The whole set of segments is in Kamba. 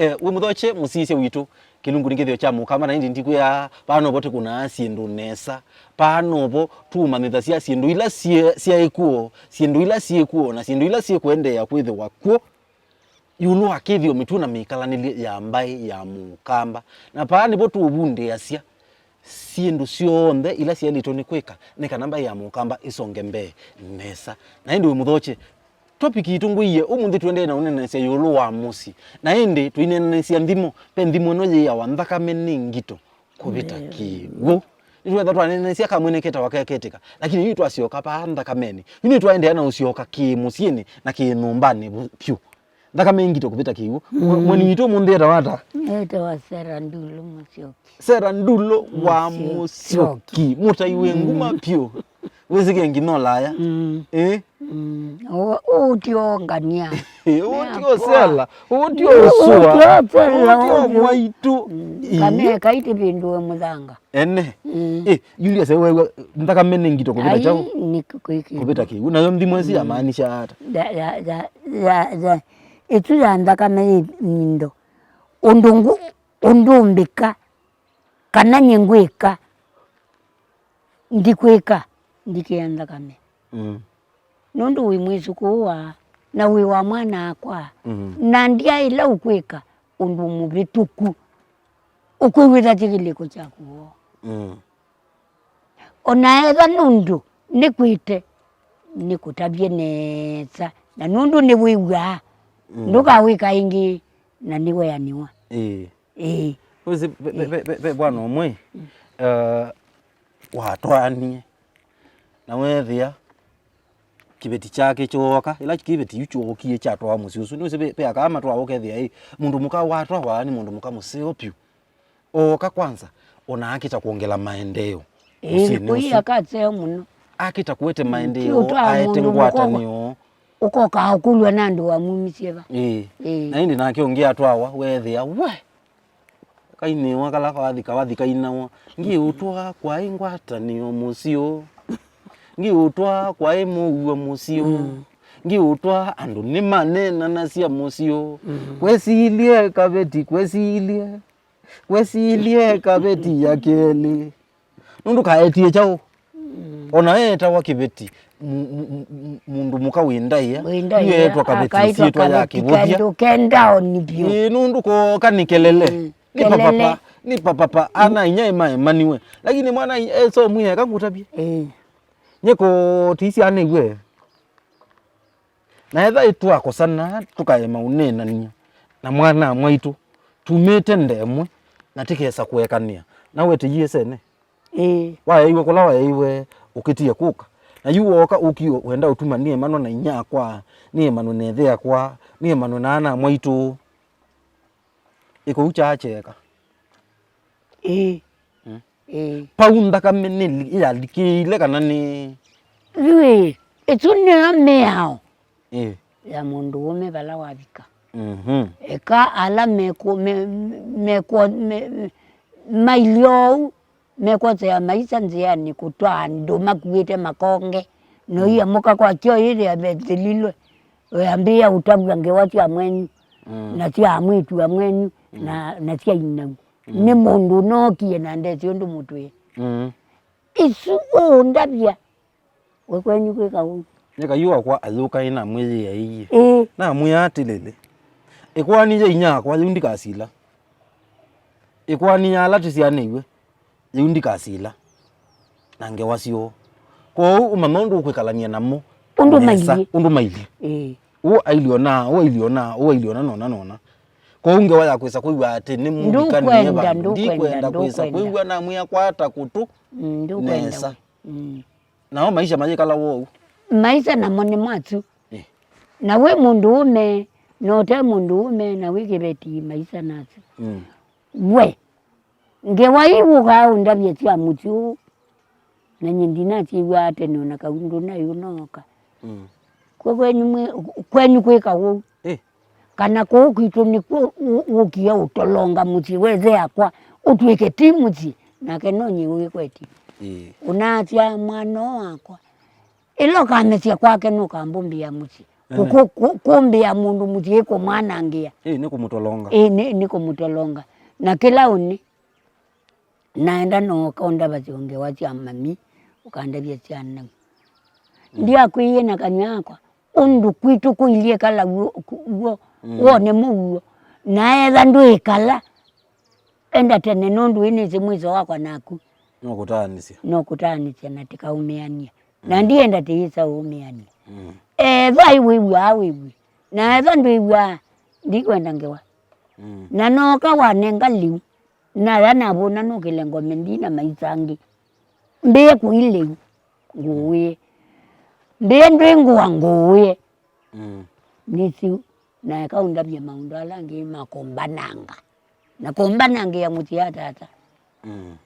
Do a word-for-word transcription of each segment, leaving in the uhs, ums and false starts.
Eh, wĩ mũthokye mũsisya witũ, kĩlungu nĩ kĩthĩo kya mũkamba, na ĩndĩ ndikwĩa paa novo tũkũnaa syĩndũ nesa, paa novo tũmanyĩthasya syĩndũ ila sye-, syaĩ kw'o, syĩndũ ila syĩ kw'o, na syĩndũ ila syĩkũendeea kwĩthĩwa kw'o ĩũlũ wa kĩthĩo, mĩtuo na mĩkalanĩlye ya mbaĩ ya mũkamba. Na paa nĩvo tũũvundĩasya syĩndũ syonthe ila syaĩlĩtwe nĩ kwĩka nĩ kana mbaĩ ya mũkamba ĩsonge mbee nesa. Na ĩndĩ wĩ mũthokye, topic yitũ ngwĩie ũmũnthĩ tũendee na ũneenesya ĩũlũ wa mũsyĩ. Na ĩndĩ tũineenanĩsya nthimo, ve nthimo ĩno yĩawa nthakame nĩ ngito kũvĩta kĩw'ũ. Nĩtwetha twaneenanĩsya kamwene ketawa keketĩka, lakini yu twasyoka paa nthakamenĩ. Yu nĩtwaendeea na ũsyoka kĩ mũsyĩnĩ na kĩ nyũmbanĩ vu-, vyũ. Nthakame ĩ ngito kũvĩta kĩw'ũ. Mm. Mwe-, mweni witũ ũmũnthĩ etawa ata? Etawa Sarah Ndulu Mũsyoki. Sarah Ndulu wa Mũsyoki. Mũsyoki. Mũtai wĩ nguma vyũ. Wĩsĩkĩe nginya Ũlaya. Mm. Eh? Mm. Ũũ ti ongania. Ũũ ti osela. Ũũ ti osũa. Ũũ ti osela, ũũ ti omwaitũ. Mm. Ĩĩ. Kana ekaitĩ vĩndũe mũthanga. Ene. Mm. Eh, Julius, wewe, nthakame nĩ ngito kũvĩta kyaũ? Ai, nĩ kũ-, kũ-, kũ-, kũvĩta kĩw'ũ. Nayo nthimo ĩsu yamaanisha ata? Ya, ya, ya, ya, ya. Ĩsu ya nthakame yĩ nyindo. Ũndũ ngũ-, ũndũ mbĩka, kana nyie ngwĩka, ndikwĩka, ndikĩa nthakame. Mm. Nũndũ wĩ mwĩsũkũũ wa, na wĩ wa mwana-a-kwa, mm, na ndyaĩla ũkwĩka ũndũ mũvĩtũku, ũkwĩw'ĩtha kĩlĩko kyaku woo. Mm. O na etha nũndũ nĩkwĩte, nĩkũtavye nesa, na nũndũ nĩwĩw'aa, mm, ndũkawĩka ĩngĩ, na nĩweanĩwa. Ĩĩ. Ĩĩ. Wĩsĩ, ve, ve, ve, ve, ve bwana ũmwe, mm, eh, watwaanie, na weethĩa kĩveti kyake kyooka, ĩla kĩveti yu kyookie kyatwaa mũsyĩ ũsu. Nĩwĩsĩ ve, ve akaa matwaa ũkethĩa, ĩ, mũndũ mũka watwawa nĩ mũndũ mũka mũseo vyũ. Ooka kwanza, ona akĩta kwongela maendeeo. Ĩĩ, mũsyĩnĩ kũi ũsu akaseo mũno. Akĩta kũete, mm, maendeeo, ti ũtwaa aete mũndũ mũka ngwatanĩo. Ũkokaa ũkũlw'a na andũ wamumisye va. Ĩĩ. Ĩĩ. Na ĩndĩ nake ũngĩ atwawa, weethĩa, we! Kainĩwa kala kawathi, kawathi kainawa. Ngĩũtwaa kwaĩ ngwatanĩo mũsyĩ ũũ. Ngĩũtwaa kwaĩ mũuo mũsyĩ ũũ. Mm. Ngĩũtwaa andũ nĩmaneenanasya mũsyĩ ũũ. Mm. Kwesilye kaveti, kwesilye. Kwesilye kaveti ya kelĩ. Nũndũ kaetie kyaũ? Mm. Ona eetawa kĩveti, mu-, mu-, mu-, mu-, mũndũ mũka wĩ ndaĩa, wĩ ndaĩa, yu eetwa kaveti, akaitwa syĩtwa ya kaveti kĩvũthya. Kendũ ke ndaoni vyũ. Ĩĩ, nũndũ kooka nĩ kelele. Mm. Nĩ kelele. Papapa, nĩ papapa, ana inya ĩmaemaniwe. Lakini mwana i-, esomwie eka ngũtavye. Ĩĩ. Nyeko tiisyanĩw'e. Na ethĩwa twakosana, tũkaema ũneenany'a na mwana-a-mwaitũ, tumĩte nda ĩmwe, na tĩkesa kũekanĩa. Na wetĩie sene? Ĩĩ. Waeeiwe kũla waeeiwe, ũkĩtie kũka. Na yu wooka ũkie wenda ũtuma nĩemanwe na inyakwa, nĩemanwe na ĩthe-akwa, nĩemanwe na ana-a-mwaitũ. Ĩkũu kyaa kyeeka. Ĩĩ. Mm. Ĩĩ. Pau nthakame nĩ li-, yalikĩile kana nĩ? Yu ĩĩ, ĩsu nĩyo mĩao, ĩĩ, ya mũndũũme vala wavika. Mhm. Eka ala meku-, me-, mekwo-, me-, mailye ũu, mekwosea maisa nzĩanĩ kũtwaa andũ makuĩte makonge, noiamũka kwa kyo ĩthĩa vetililwe, weambĩĩa ũtavw'a ngewa sya mwenyu, mm, na sya amwĩtu a mwenyu, mm, na, na sya inau. Mm. Nĩ mũndũ ũnookie na ndesĩ ũndũ mũtwĩe. Mm. Isu ũũndavya, we kwenyu kwĩka ũu. Nĩ kayu wakwa ayũka ĩnamwĩyĩaĩie. Ĩĩ. Namwĩa atĩlĩlĩ, ĩkwani ya inyakwa yĩu ndikasila. Ĩkwani ya ala tũsyaanĩw'e yĩu ndikasila na ngewa syoo. Kwoou ũmanya ũndũ ũkwĩkalany'a namo. Ũndũ nesa, mailyĩ. Ũndũ mailyĩ. Ĩĩ. Ũũ ailyĩ ona, ũũ ailyĩ ona, ũũ ailyĩ ona, nona, nona. Kwoou ngewa ya kwĩsa kwĩw'a atĩ nĩ mũvikanie vandũ, ndũkwenda, ndikwenda kwĩsa kwĩw'a namwĩa kwata kũtũ. Mm, ndũkwenda nesa. Mm. Nao maisha mayĩkala wou. Maisha namo nĩ masu. Eh. Na wĩ mũndũũme, na ũte mũndũũme, na wĩ kĩveti, maisha nasu. Mm. We, ngewa ii wũkaa ũndavya sya mũsyĩ ũũ, na nyie ndinasyĩw'aa tene, o na kaundũ naĩ ũnooka. Mm. Kwe kwenyu mwĩ-, kwenyu kwĩka ũu. Eh. Kana kũu kwitũ nĩkw'o wũ-, wũkie ũtolonga mũsyĩ wethe akwa, ũtw'ĩke ti mũsyĩ, nake no nyie wĩkwetye. Ĩĩ. Ũnaasya mwana ũũ wakwa, ĩla ũkamesya kwake nũkambũmbĩa mũsyĩ, Kũ- Ene. kũ- kũ- kũmbĩa mũndũ mũsyĩ kũmwanangĩa. Ĩĩ, nĩ kũmũtolonga. Ĩĩ, nĩ, nĩ kũmũtolonga. Na kĩla ũnĩ, naenda nooka ũndavasya ngewa sya mami, ũkandavya sya nau. Mm. Ndiakwĩie na kanyw'a akwa, ũndũ kwitũ kũilyĩ kala w'o, w'o, Mm. wone mũuo. Na etha ndwĩkala, enda tene nũndũ ĩnĩsĩ mwĩso wakwa naku. No kũtaanĩsya. No kũtaanĩsya na tĩkaũmĩanĩa. Na Mm. ndienda tĩyĩsa ũmĩanĩa. Mm. Etha ĩwĩw'aa wĩw'e. Na etha ndwĩw'aa, ndikwenda ngewa. Mm. Na nooka wanenga lĩu. Naya navũna nũkĩle ngome ndina maisa angĩ. Mbĩe kũi lĩu ngũũĩe. Mbĩe ndwĩ ngũa ngũũĩe. Mm. Nĩsyu, na eka ũndavye maũndũ ala angĩ makũmbananga. Na kũmbanangĩa mũsyĩ wa tata. Mm.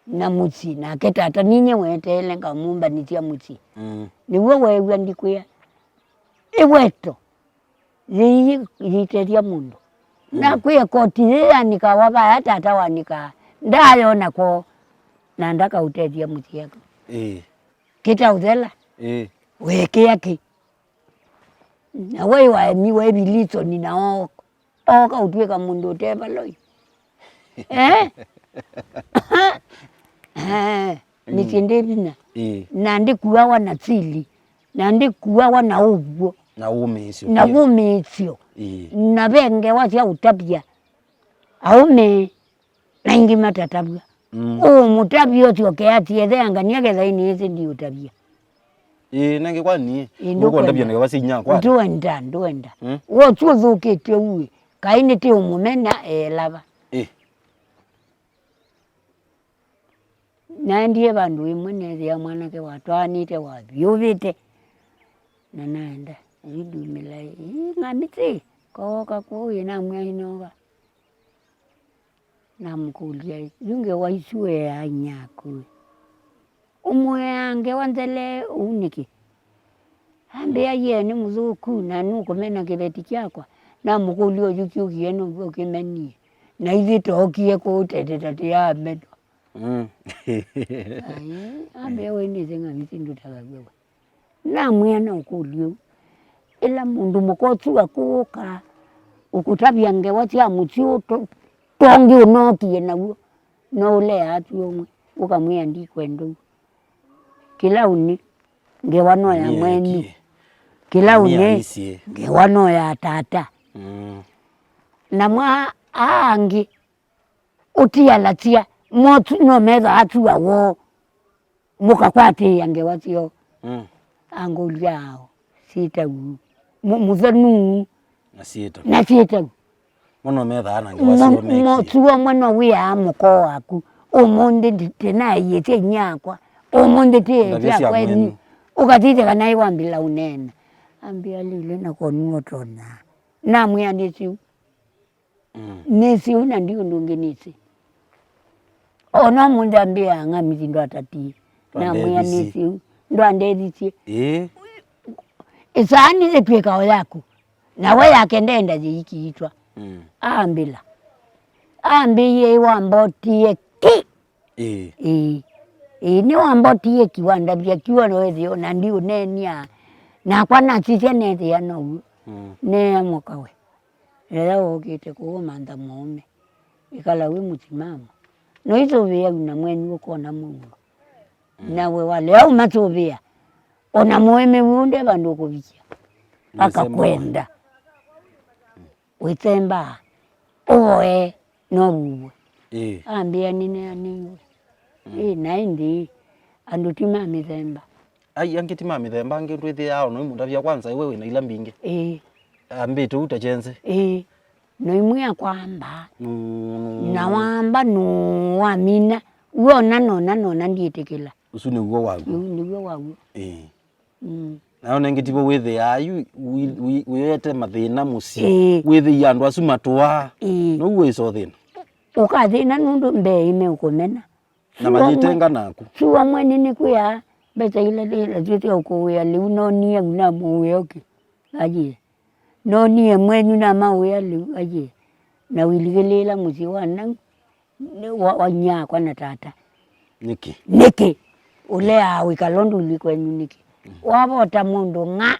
Na mũsyĩ, nake tata ninyie weteele ngamũmbanĩsya mũsyĩ. Mm. Nĩw'o weew'a ndikwĩa. Ĩweto. Yĩi yĩitethya mũndũ. Mm. Nakwĩa koti yĩĩ yanĩkawa vaya tata wanĩkaa, ndayona kwoo, na ndakaũtethya mũsyĩ aku. Ĩĩ. Kĩtaũthela. Ĩĩ. Wekĩa kĩ? Na wai waemiwe evilisoni na ooka, ooka ũtw'ĩka mũndũ ũtevaloi. Eh? Eh, mĩsyĩ ndĩ vinya. Ĩĩ. Na ndĩkuawa na sili. Na ndĩkuawa na ũw'o. Na wũmĩĩsyo Na pia. Wũmĩĩsyo. Ĩĩ. Na ve ngewa sya ũtavya. Aũme na ingĩ matatavw'a. Mm. Ũmũtavya ũsyoke atie, "Theangania ketha ĩnĩ ĩsĩ ndiũtavya." Ĩĩ, nengĩ kwa niĩ. Ĩĩ, ndũkwenda. Ndũkwenda ngewa sya inyakwa. Ndũenda, ndũenda. Mm. Wosu ũthũkĩtye uĩ. Kaĩ nĩtĩ ũmũmena elava. Ĩĩ. Naendie vandũ ĩmwe, neethĩa mwanake watwaanĩte wavyũvĩte, na naenda, yu ndumĩla ĩ, ng'amĩtĩ, kooka kũu ĩ, namwĩa ĩnooka. Namũkũlya, "Yu ngewa isu weaa inyaku ĩ? Ũmũeaa ngewa nzele ũu nĩkĩ?" Ambĩa, "Yee nĩ mũthũku, na nũkũmena kĩveti kyakwa." Namũkũlya, "Ũyu kyũkie nũkw'o ũkĩmenie?" Na ithyĩ tookie kũũteteta tĩyaamenwa. Mm. Ai, ambĩa, "We nĩsĩ ng'amĩtĩ ndũtavaw'a we." Namwĩa, "Na ũkũlyo ũu, ĩla mũndũ mũka ũsu akũũka ũkũtavya ngewa sya mũsyĩ ũũ to-, tongi ũnookie naw'o, no ũleaa tu ũmwe, ũkamwĩa, 'Ndikwenda ũu.' Kĩla ũnĩ, ngewa no ya mwenyu. Kĩla ũnĩ, ngewa no ya tata. Mm. Na mwa aa angĩ, ũtialasya, motu no metha atua woo, mũkakwatĩĩa ngewa syoo. Mm. Angũlya ao, syĩtau, mu-, mũthenu. Na syĩtau. Na syĩtau. Mũno methaa na ngewa syoo mekie. Mũsuo mwe no wĩaa mũkoo waku. Ũmũnthĩ ndi-, ndĩnaĩĩsya inyia akwa. Ũmũnthĩ tĩĩtya kwenyu. Ũkatite kana ĩwambĩla ũneena. Ambĩa lili na konu ũtonya. Namwĩa nĩsyu. Mm. Nĩsyu na ndi ũndũ ũngĩ nĩsĩ. Ona ũmũnthĩ ambĩa ng'amithi ndwatatie. Namwĩa nĩsyu. Ndwandethisye. Ĩĩ. Ĩsaani ĩtw'ĩka o yaku. Na we yake ndenda yĩikiitwa. Mm. Ambĩla. Ambĩie wambotie ki. Ĩĩ. Ĩĩ. Ĩĩ, nĩwambotie ki, wandavya ki, wethĩa ona ndiũneenia. Nakwa nasisya nethĩa now'o. Mm. Neea mũkawe. Ĩla wũkĩte kũũ mantha mũũme. Ĩkala wĩ mũsimamo. Noisũvĩau na mwenyu ũkona mũuo. Mm. Nawe walea ũmasũvĩa. Ona mũũme wĩu nde vandũ ũkũvikya. Nĩsemba. Akakwenda. Wĩsemba, ũvoe, no vuwe. Ĩĩ. Ambĩa nĩneanĩiwe. Mm. Ĩĩ, na ĩndĩ, andũ ti ma mĩthemba. Ai, angĩ ti ma mĩthemba, angĩ ndwĩthĩaa, ona ũimũtavya kwanza, iwe wĩna ila mbingĩ. Ĩĩ. Ambĩte ũu ta kyenze. Ĩĩ. No imwĩa kwamba. Nũ-, nũ-, na wamba nũwamina. Wona nona, nona ndiĩtĩkĩla. Ũsu nĩw'o waw'o. Ũu nĩw'o waw'o. Ĩĩ. Mm. Nayo nengĩ tivo wĩthĩaa yu, wi-, wi-, wĩete mathĩna mũsyĩ. Ĩĩ. Wĩthĩie andũ asu matũaa. Ĩĩ. Nũu wĩsa ũthĩna. Ũkathĩna nũndũ mbee ĩmeũkũmena. Na mayĩtenga naku. Sua mwenye nĩkwĩa mbesa ila ndĩ nasyo sya ũkũĩa lĩu nonie namũĩa ũkĩ. Ayĩ. Nonie mwenyu namaũĩa lĩu, ayĩ. Na ũiligĩlĩĩla mũsyĩ wa nau. Nĩ wa, wa nyakwa na tata. Nĩkĩ? Nĩkĩ? Ũleaa wĩkala ũndũ ũli kwenyu nĩkĩ? Mm. Wavota mũndũ ng'a,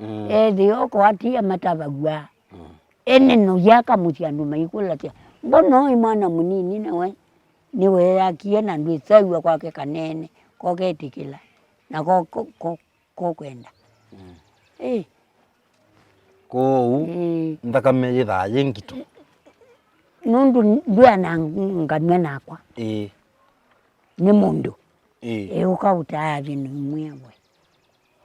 Mm. Ethĩwa ũkoatia matavaw'a. Mm. Ene no yaka mũsyĩ andũ maikũlasya, "Mbona ũĩ mwana mũnini nawe nĩweyakie na ndwĩsew'a kwake kanene, koketĩkĩla, na ko, ko, ko, kokwenda." Mm. Ĩ. Kwoou, ĩ, nthakame yĩthaa yĩ ngito. Nũndũ ndwĩananganw'a nakwa. Ĩ. Nĩ mũndũ. Ĩ. Ĩ, ũka ũtaathi nũimwĩa we.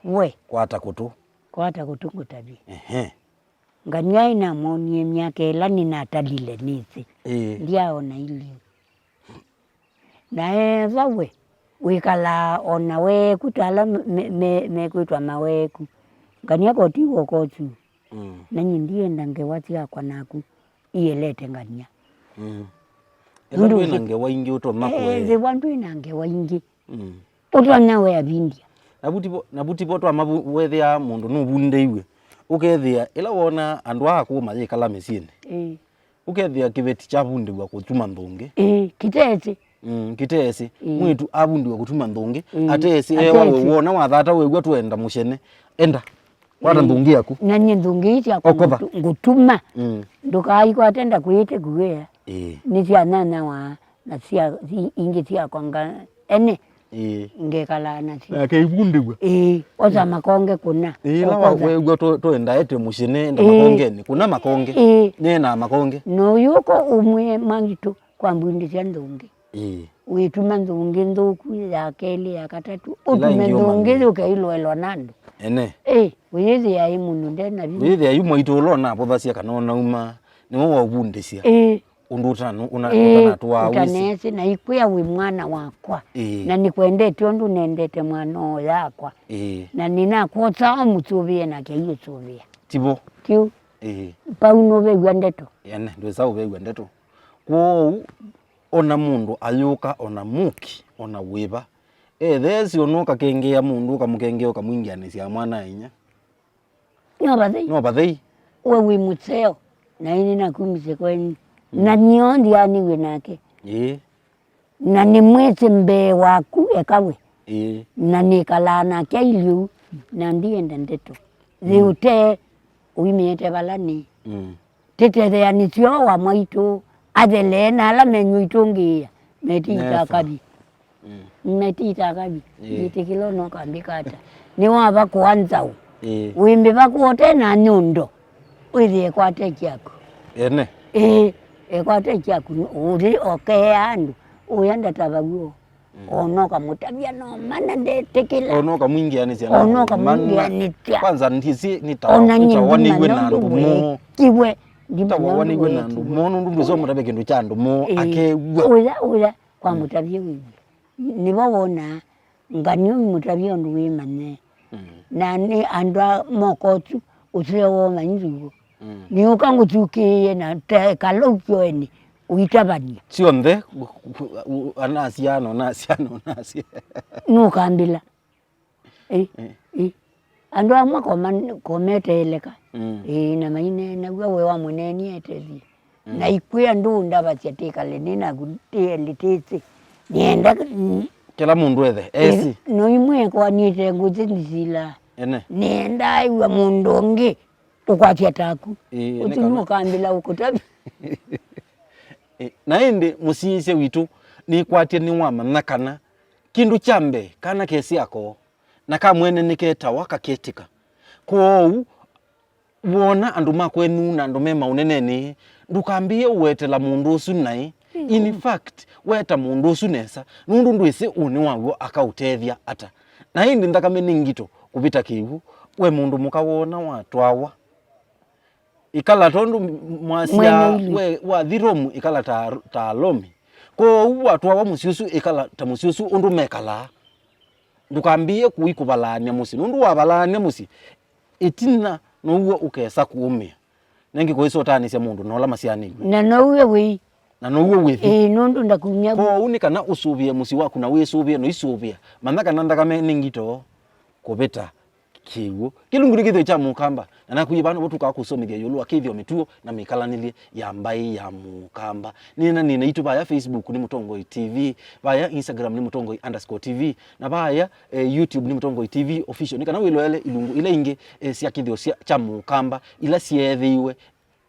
We. Kwata kũtũ. Kwata kũtũ ngũtavye. Ehe. Nganĩa ĩnamwonie myaka ĩla nĩnatalile nĩsĩ. Ĩĩ. Ndyaaona iliu. Na ethwa we wĩkalaa o na weeku ta ala me, me, mekwĩtwa maweeku. Nganĩa koti w'oko ũsu. Mm. Na nyie ndienda ngewa syakwa naku ielete nganĩa. Mm. Ethwa ndwĩ na ngewa ingĩ ũtonya kũe. Ethĩwa ndwĩ na ngewa ingĩ. Mm. Ũtonya wĩa vindya. Na vu tivo, na vu tivo twama vu-, wethĩa mũndũ nũvundĩiw'e. Ũkethĩa, ĩla wona andũ aa akũũ mayĩkala mĩsyĩnĩ. Ĩĩ. Ũkethĩa kĩveti kyavundĩw'a kũtuma nthũngĩ. Ĩĩ, kĩtesĩ. Mm, kĩtesĩ. Ĩĩ. Mwĩĩtu avundĩw'a kũtuma nthũngĩ. Ĩĩ. Atesĩ, ewa we atesĩ. Wona wathata wew'a twenda mũcene. Enda. Kwata, ĩĩ, nthũngĩ yaku. Na nyie nthũngĩ ii syakwa okotha. Ngũtu-, ngũtuma. Mm. Ndũkaikwate ndakwĩte kuea. Ĩĩ. Nĩ sya nyanyawa na sya, si-, ingĩ syakwa nga-, ene. Ĩĩ. Ngekalaa nasyo. Nake ivundĩw'a. Ĩĩ. Osa makonge kũna. Ĩĩ, ĩla wa-, okotha. Wew'a tũ-, tũendaete mũcene, enda, ĩĩ, makongenĩ. Kũna makonge. Ĩĩ. Neenaa makonge. Na ũyũko ũmwĩe maitũ kwambundĩsya nthũngĩ. Ĩĩ. Wĩtuma nthũngĩ nthũku ya kelĩ, ya katatũ, ĩla ũtume ingĩ nthũngĩ ũmanyĩe. Yũke iloelwa na andũ. Ene. Ĩ, wĩyĩthĩa ĩ mũndũ nde na vinya. Wĩyĩthĩa yu mwaitũ ũla ũnavũthasya kana ũnauma, nĩwe waũvundĩsya. Ĩ. Ũndũ ũtanu-, ũna-, ĩ, ũtanatũaa wĩsĩ. Ũtaneesĩ, na ikwĩa wĩ mwana wakwa. Ĩ. Na nĩkwendete ũndũ nendete mwana ũũ yakwa. Ĩ. Na nĩnakwosaa ũmũsũvĩe nake aiũsũvĩa. Tivo. Kĩu. Ĩ. Pau nũvew'a ndeto. Ene, ndwĩsa ũvew'a ndeto. Kwoou, ona mũndũ ayũka, ona mũki, ona wĩva, etheesĩ ũnũka kengea mũndũ, ũkamũkengea, ũkamwingĩanĩsya mwana-a-inyia. No vathei. No vathei. We wĩ mũseo, na ĩnĩ nakumisye kwenyu. Mm. Na nĩo ndyaanĩw'e nake. Ĩĩ. Na nĩmwĩsĩ mbee waku eka we. Ĩĩ. Na nĩkalaa nake ailye ũu, na ndienda ndeto. Mm. Yĩ ũtee ũimĩĩte vala nĩ. Mm. Tĩtetheanĩsyo wa mwaitũ athelee na ala menyũ itũngĩĩa metiita kavi. Mm. Metiita kavi. Ĩĩ. Yĩtĩkĩla ũnokambĩka ata. Nĩwavakũa nzaũ. Ĩĩ. Wĩmbĩvakũa ũte na nyũndo. Wĩthĩe kwate kyaku. Ene. Ĩĩ. Ekwate kyaku. Ũthi okea andũ. Ũya ndatavaw'o. Mm. Ona ũkamũtavya no mana ndetĩkĩla. Ona ũkamwingĩanĩsya na ona ũkamwingĩanĩsya. Kwanza ndisi nĩtawa, ona nyie nĩtawa ndimanya nĩw'e na ũndũ andũ moo. Wĩkiwe, ndimanya ũndũ wĩkiwe. Nĩtawa nĩw'e na andũ moo, nũndũ ndwĩsa ũmũtavya kĩndũ kya andũ moo, ĩĩ, akeew'a. Ũya, ũya, kwa, mm, mũtavye wĩw'e. Nĩvo wona, nganio mũtavye ũndũ wĩmanye. Mm. Na nĩ andũ a moko ũsu, ũseo woma inzuo. Mm. Nĩũka ngũthukĩĩe na te kalau kyoeni ũitavany'a. Syonthe, u-, u-, u-, anasya, na ũnasya, na ũnasya. Nũkambĩla. Ĩ, eh, ĩ. Andũ amwe koma-, kometeeleka. Mm. Ĩ, na maineenaw'a we wa mũneeni etethie. Mm. Na ikwĩa ndũndavasya tĩkale nĩ naku tĩelĩ tĩsĩ. Nĩenda, mm. Kĩla mũndũ ethe, ĩ, esĩ. No imwe ekwanĩte ngũthĩ ndisila. Ene. Nĩenda aiwa mũndũ ũngĩ. Ũkwatya taku. Ĩĩ, ũthi nĩ kana nũkambĩla ũkũtavya. Ĩ, na ĩndĩ mũsiĩĩsya witũ nĩkwatye nĩwamanya kana kĩndũ kya mbee kana kesĩ ako na ka mwene nĩketawa kaketĩka. Kwoou, woona andũ ma kwenyu na andũ me maũnenenĩ, ndũkambĩĩe ũwetela mũndũ ũsu naĩ. In fact, weta mũndũ ũsu nesa, nũndũ ndwĩsĩ ũnĩ waw'o akaũtethya ata. Na ĩndĩ nthakame nĩ ngito kũvĩta kĩw'ũ. We mũndũ mũka woona watwawa, ĩkala tondũ mwasya mwene ilu. We wathi Rome, ĩkala ta, ta Alomi. Kwoou watwawa mũsyĩ ũsu, ĩkala ta mũsyĩ ũsu ũndũ mekalaa. Ndũkambĩĩe kũi kũvalaany'a mũsyĩ, nũndũ wavalaany'a mũsyĩ, ĩtina now'o ũkesa kũũmĩa. Nengĩ kũĩsa ũtaanĩsya mũndũ na ũla masyaanĩw'e. Na now'o wĩ. Na now'o wĩthi. Ĩĩ, nũndũ ndakumya. Kwoou nĩ kana ũsũvĩe mũsyĩ waku na wĩsũvĩe na ũisũvĩa. Manya kana nthakame nĩ ngito kũvĩta Kĩw'ũ. Kĩlungu nĩ kĩthĩo kya Mũkamba, na nakwĩie vano vo tũkaa kũsomethya ĩũlũ wa kĩthĩo, mĩtuo, na mĩkalanĩlye ya mbaĩ ya Mũkamba. Nĩna nĩna itũ vaya Facebook nĩ Mũtongoi T V, vaya Instagram nĩ Mũtongoi underscore T V, na vaya eh, YouTube nĩ Mũtongoi T V official, nĩ kana wĩloele ilungu ila ingĩ eh, sya kĩthĩo sya, kya Mũkamba ila syeethĩiwe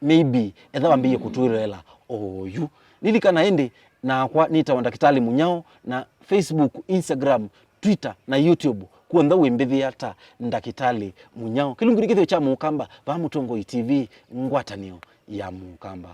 maybe etha wambĩĩe kũtwĩloela oyu. Lilikana ĩndĩ, nakwa nĩtawa Ndakĩtalĩ Mũnyao, na Facebook, Instagram, Twitter na YouTube, kw'onthe wĩmbĩthĩa ta Ndakĩtalĩ Mũnyao. Kĩlungu nĩ kĩthĩo kya Mũkamba, vaa Mũtongoi T V, ngwatanĩo ya Mũkamba.